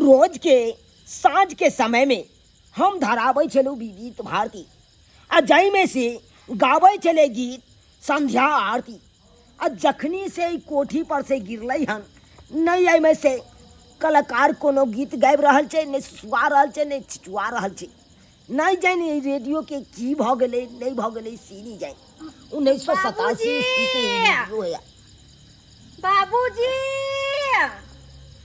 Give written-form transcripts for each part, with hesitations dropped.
रोजके साँझके समयमे हम धराबै छलहुँ विविध भारती आ जाहिमे से गाबै छलै गीत संध्या आरती। आ जखनी से ई कोठी पर से गिरलै हन, नहि एहिमे से कलाकार कोनो गीत गाबि रहल छै, नहि सुसुआ रहल छै, नहि छिचुआ रहल छै। नहि जानि ई रेडियोके की भऽ गेलै, नहि भऽ गेलै से नहि जानि। 1987 ईस्वीके ई रेडियो है। बाबूजी,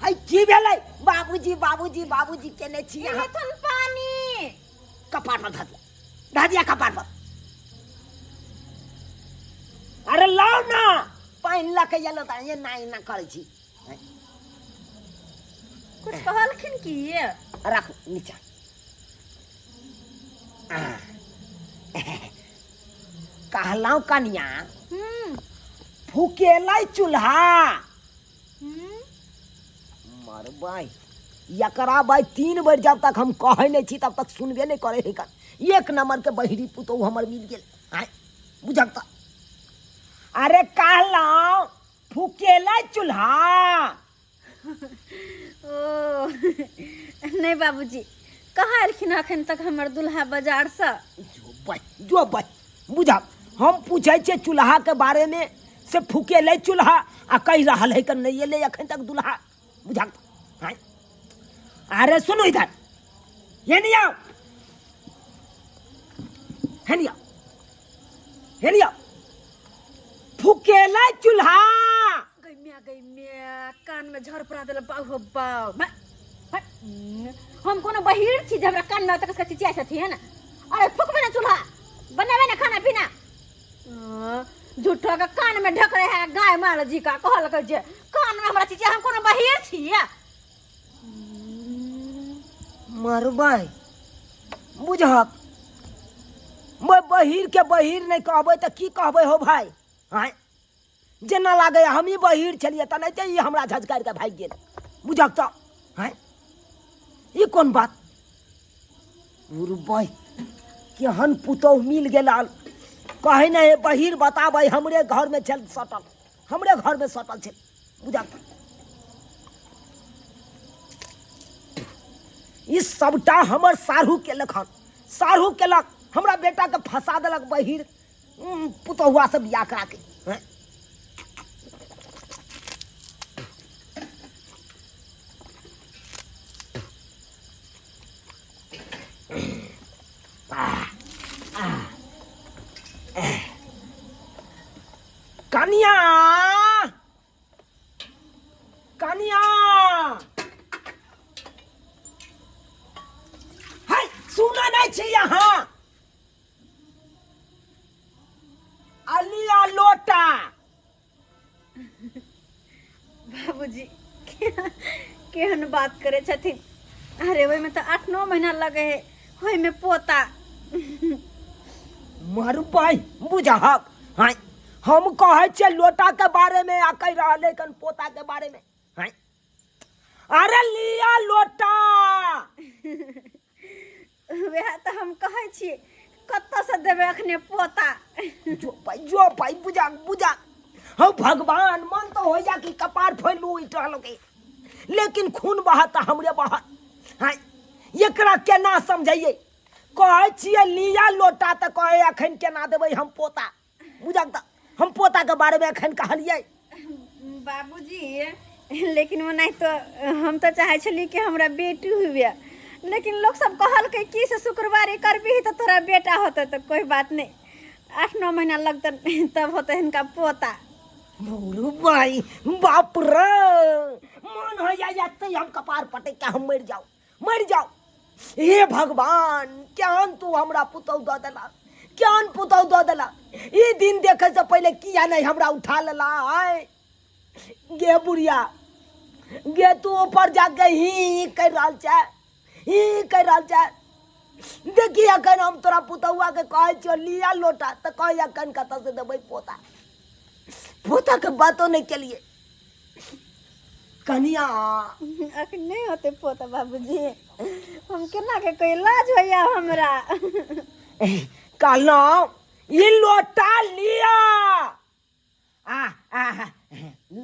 है की भेलै? बाबूजी बाबूजी बाबूजी केने छी अहाँ? एथन पानी कपार पर धऽ दिया, धऽ दिया कपार पर। अरे लाउ ना पानि लऽ के एलहुँ तऽ एना एना करै छी। कुछ कहलखिन की? राखू नीचा। कहलहुँ कनिया, फुकेलै चूल्हा। मरबै एकरा भाई 3 बेर जब तक हम कहै नहि छी तब तक सुनबे नहि करै है। एक नंबर के बहिरी पुतोहु हमर मिल गेल। आँय बुझक तऽ। अरे कहलहुँ फुकेलै चूल्हा। ओ नहि बाबूजी, कहाँ एलखिन अखन तक हमर दुल्हा बाजारसँ? जो भाई, जो भाई, बुझक हम पूछै छियै चूल्हा के बारे में से फुकेलै चूल्हा आ कहि रहल है कि नहि एलै अखन तक दुल्हा। बुझक आँय। अरे सुनू इधर, ये नहीं आओ, हे नहीं आओ, हे नहीं आओ। फुकेलै चूल्हा। गई म्या, गई म्या, कान में झड़ पड़ा देल बाऊ हो बाऊ। हम कोनो बहिर छी जे हमरा कान में तक चिचिया छथिन? अरे फुकबे ना चूल्हा, बनेबे ना खाना पीना। झूठो के कान में ढक रहे है गाय माल जी का। कहलक जे कान में हमरा चिचिया, हम कोनो बहिर छी? मरबै बुझक, मैं बहिर के बहिर नहीं कहबै तऽ की कहबै हो भाई? आँय जेना लागै हमही बहिर छलियै तऽ नहि तऽ ई हमरा झझकारि कऽ भागि गेल। बुझक तऽ आँय ई कोन बात? उर्बै केहन पुतोहु मिल गेल। कहै नहि हे बहिर बताबै, हमरे घरमे छल सटल, हमरे घरमे सटल छै। बुझक तऽ ई सबटा हमर साढ़ू केलक हन, साढ़ू केलक, हमरा बेटाके फंसा देलक बहिर पुतहुआ से बियाह करा के। हैं? कनिया, कनिया, है सुना नहीं छी यहाँ अलिया लोटा। बाबूजी केहन बात करे छथिन? अरे ओहिमे तऽ 8-9 महीना लगे है ओहिमे पोता। मरबै बुझहक। हाँ हम कहै छियै लोटा के बारे में आ कहि रहल है कन पोता के बारे में। हाँ अरे लिया लोटा। वएह तऽ हम कहै छी, कतऽसँ देबै अखने पोता? जो भाई, जो भाई, बुझा बुझा। हौ भगवान, मन तो होइया कि कपार फोड़ि लू ई टहल के, लेकिन खून बहत तऽ हमरे बहत। हाँ एकरा केना समझैयै? कहै छियै लिया लोटा तऽ कहै अखन केना देबै हम पोता। बुझक तऽ हम पोता के बारे में अखन कहलियै। बाबूजी, लेकिन ओनाहि तो हम तऽ चाहै छली कि हमरा बेटी हुए, लेकिन लोक सब कहलकै कि से शुक्रवारी करबही तऽ तोरा बेटा होतै। तऽ कोई बात नहीं, 8-9 महीना लगतै तब होतै हिनका पोता। बोलू भाई, बाप रे, मन होइया एते हम कपार पटक के हम मरि जाउ, मरि जाउ। हे भगवान, केहन तू हमरा पुतहु दऽ देला, केहन पुतहु दऽ देला। ई दिन देखै से पहिले किया नहीं हमरा उठा लेला? आय गे बुढ़िया गे, तू ऊपर जाके ही ही कहि रहल छै, ही ही कहि रहल छै। देखी अखन हम तोरा पुतहुआ के कहै छियौ लिया लोटा तऽ कहै अखन कतऽ से देबै पोता? पोता के बातो नहीं केलिए कनिया। अखन नहीं होते पोता बाबूजी, हम केना के कोई लाज होइया हमरा। कहलहुँ ई लोटा लिया आ, आ,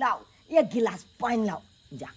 लाओ एक गिलास पानि लाओ जा।